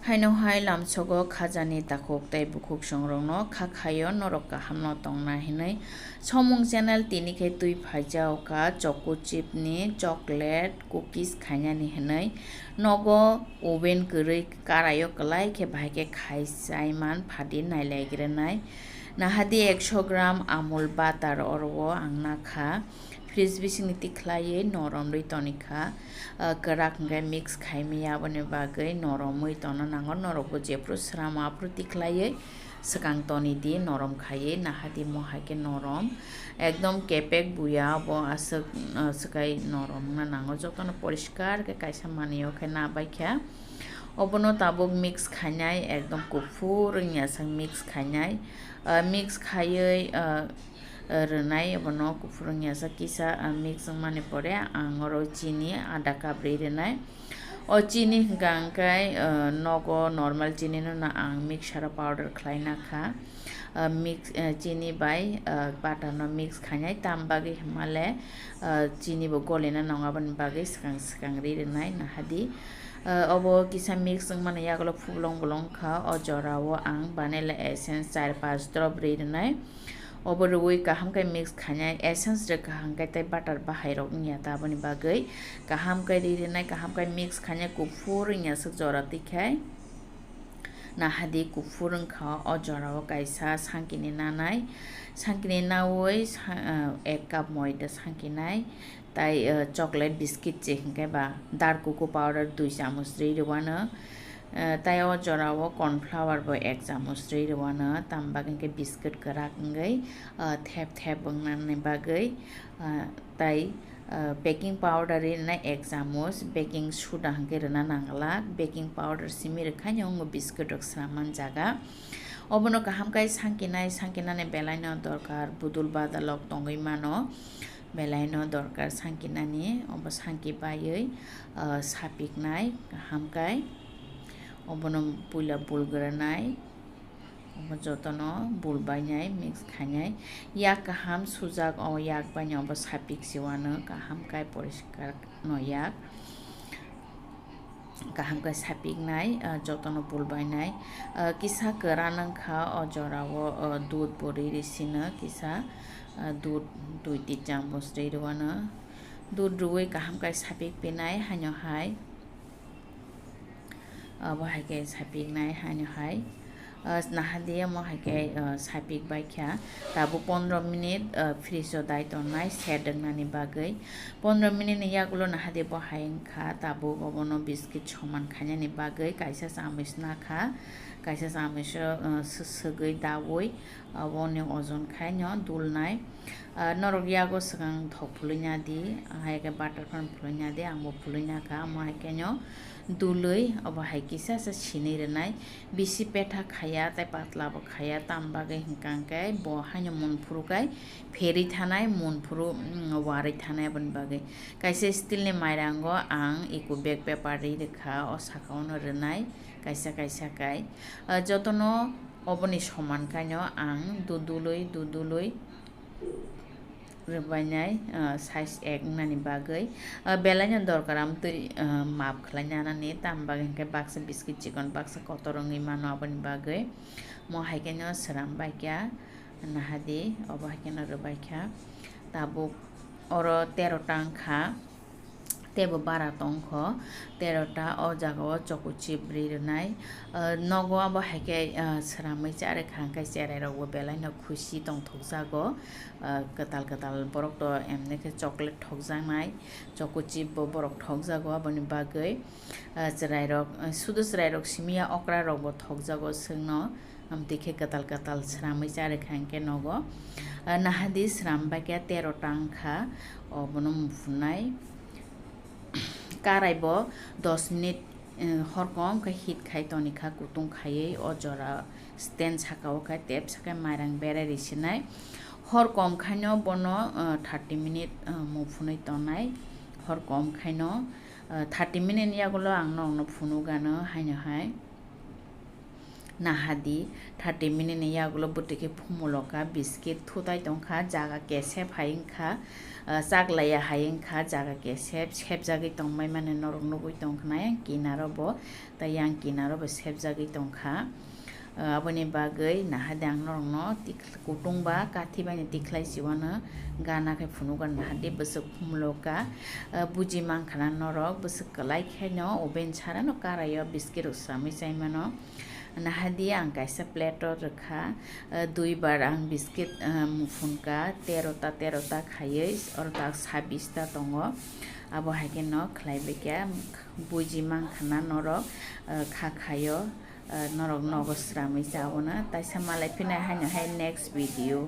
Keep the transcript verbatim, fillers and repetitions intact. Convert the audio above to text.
Haino hai lamsogo khajani takhuk tei bukhuk songrokno kha khaio norok kahamno tongna hinwi. Somung channel tini khe twi phaijao kha choco chip ni chocolate cookies khainani hinwi. Nogo oven kwrwi karaio kwlai khe bahai khe khai chai man phadi nailaigrwnai. Nahadi ekso gram Amul butter oro o ang nakha. Fridge bisingni tikhlaiwi noromrwi tonikha. Ah, kwrak hwnkhe mix khaimaya aboni bagwi noromwi tongna nango. Norokbo jephru sramo aphru tikhlaiwi swkang tonidi norom khaiwi. Nahadi mo hai khe norom. Ekdom kepek buya bo aswk, ah, swkai norom wngna nango. Jotono poriskar khe kaisa manwi o khe nabaikha. Obono tabuk mix khainai, ekdom kuphur wngya sak mix khainai. Ah, mix khaiwi, ah, rwnai, obono kuphur wngya sak kisa, ah, mix wngmani pore ang oro chini adha cup ri rwnai. O chini hwnkha hwnkhe, ah, nogo normal chini no ang mixer o powder khlai nakha. Ah, mix, ah, chini bai, ah, butter no mix khainai, tam bagwi hwnmale, ah, chini bo golina nang aboni bagwi swkang swkang ri rwnai nahadi. Ah, obo kisa mix wngmani yagulo phublong bolong kha, o jora o ang vanilla essence char panch drop ri rwnai. Obo rwui kaham khe mix khainai, essence rwkha hwnkhe tei butter bahairok wngya ta aboni bagwi kaham khe ri rwnai, kaham khe mix khainai kuphur wngya swk jora twi khai. Nahadi kuphur wngkha o jora o kaisa sankini nanai, sankini naui sa-, ah, ek cup moida sankinai, tai, ah, chocolate biscuit se hwnkhe ba dark cocoa powder dui chamuch rwi rwano. Eh, tai o jora o corn flour bo ek chamuch rwi rwano, tamo bagwi hwnkhe biscuit kwrak wngwi, ah, thep thep wngnani bagwi, ah, tai, ah, baking powder ri rwnai ek chamuch, baking soda hwnkhe rwna nangla, baking powder simi rwkhaino wngo biscuit rok swnam man jaga. Obono kaham khe sankinai, sankinani belaino dorkar, budul badalok tongwi mano. Belaino dorkar sankinani, obo sanki baiwi, ah, sapiknai kaham kai. Obono puila bulgranai, obo jotono bulbainai, mix khainai. Yak kaham sujak, o yak baino obo sapik siwano kaham kai poriskar no yak. Kaham khe sapiknai, ah, jotono bulbainai. Ah, kisa kwran wngkha o jora o, ah, dudh bo ri ri sino kisa, ah, dudh dui tin chamuch ri rwano. Dudh rwui kaham khe sapik pinai haino hai. Abo hai khe sapiknai haino hai. Ah, nahadi omo hai khe, ah, sapik baikha. Tabuk pondro minute, ah, fridge o dai tongnai set wngnani bagwi. Pondro minute ni yagulo nahadi bo hai wngkha. Tabuk obono biscuit soman khainani bagwi kaisa chamuch nakha. Kaisa chamuch o, ah, sw-, swgwi daui oboni ojon khaino dulnai. Ah, norok yago swkang thok phulwi nadi, hai khe butter phano phulwi nadi, ang bo phulwi nakha. Omo hai khe no dului, obo hai kisa se sinwi rwnai. Bisi petha khaya tei patla bo khaya, tam bagwi hwnkha hwnkhe bo haino mun phuru kai pherwi thanai, mun phuru, mm, warwi thanai aboni bagwi. Kaisa steel ni mairango ang eco bag paper ri rwkha, o saka o no rwnai kaisa kaisa kai. Ah, jotono oboni soman kaino ang dudului dudului rwbainai, ah, size ek wngnani bagwi. Ah, belaino dorkar amtwi, ah, map khlai nanani, tamo bagwi hwnkhe baksa biscuit chikon baksa kotor wngwi mano aboni bagwi. Mo hai khe no swnam bai kha, nahadi, obo hai khe no rwbai kha. Tabuk oro tero ta wngkha. Teibo bara tongkho, tero ta o jaga o choco chip ri rwnai. Ah, nogo abo hai khe, ah, swnamwi cha rwkha hwnkhe cherai rok bo belai no khusi tongthokjago. Ah, kwtal kwtal borok to emni khe chocolate thokjaknai, choco chip bo borok thokjago aboni bagwi. Ah, cherai rok, ah, sudu cherai rok simi ya okra rok bo thokjago swkno. Amtwi khe kwtal kwtal swnamwi cha rwkha hwnkhe nogo. Ah, nahadi swnam bai khe tero ta wngkha, obono muphunai. Karai bo dos minute, eh, horkom khe heat khai tonikha, kutung khaiwi o jora stand saka o khe tep saka mairang berai risinai. Horkom khaino bono, eh, thirty minute, eh, muphunwi tongnai. Horkom khaino, eh, thirty minute ni yagulo ang nokno phunugano haino hai. Nahadi, thirty minute ni yagulo bwtwi khe phumulo kha, biscuit thutai tongkha, jaga kesep hai wngkha, ah, chaklaiya hai wngkha, jaga kesep, sepjagwi tongbai mani norok nugwi tongkha na yang kinaro bo, tei yang kinaro bo sepjagwi tongkha. Ah, aboni bagwi nahadi ang norokno tik-, kutung ba kathi bai ni tikhlai si uanw gana khe phunukgo nahadi bwswk phumulo kha, ah, buji mankha na norok bwswk kwlai khe no oven sara no karaio biscuit rok swlamwi chai mano. Nahadi ang kaisa plate o rwkha, ah, dui bar ang biscuit, ah, muphunka tero ta, tero ta khaiwi, oro tak sabbish ta tongo. Abo hai khe no khlai bai kha, buji mankha na norok, ah, kha khaio, ah, norok nogo swramwi cha o na. Taisa malai phinai haino hai next video.